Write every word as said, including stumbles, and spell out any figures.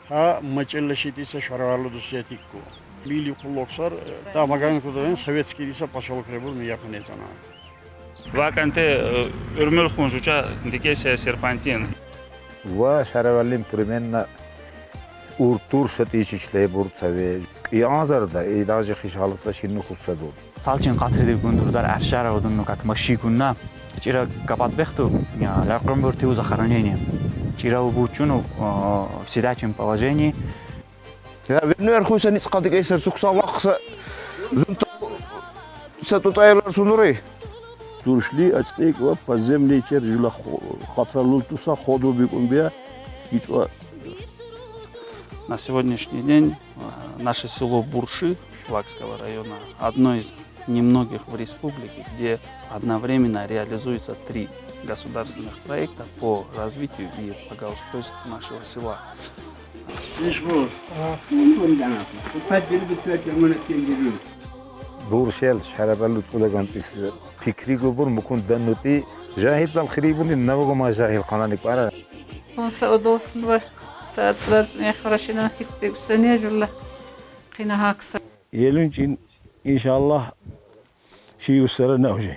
Та мачелле шитиса шараварлу дусетикку. Мили куллоксар, та Магадан кудурен советскийдиса посёлок ребур ми якуне тана. Ва канте, э, уьрмел хун жуча дикесе серпантин. Ва шаравалин примерно уртур шатичичле бурцаве. И азарда, и даже хишалыса шину хуссаду. Салчин къатридик гундурдар аршара удунну как маши гунна. Чира капат бехту, я, лякъумбур тиу захоронение. Чира убучуну, э, в сидячем положении. Я, веннер хуйса ниц къадик эсер сукса вахса зунта са тутайлар сунури. Туршли ацтек ва подземный чер жула хо-, хатра лултуса ходу бикумбия ичва. На сегодняшний день, э, наше село Бурши Вакского района одно из немногих в республике, где одновременно реализуется три государственных проекта по развитию и благоустройству нашего села. Слышь, вот. Буршел шаравалу цӀулагантӀис пикри губур мукун даннутӀи, жагьилдал хирибуни, навагума жагьил къанани кӀвара. Кун са удовольствие, са цӀрацӀне храшина хитбек сане жула къина гьакса. Елунчин, иншаллагь, ши юсара навже.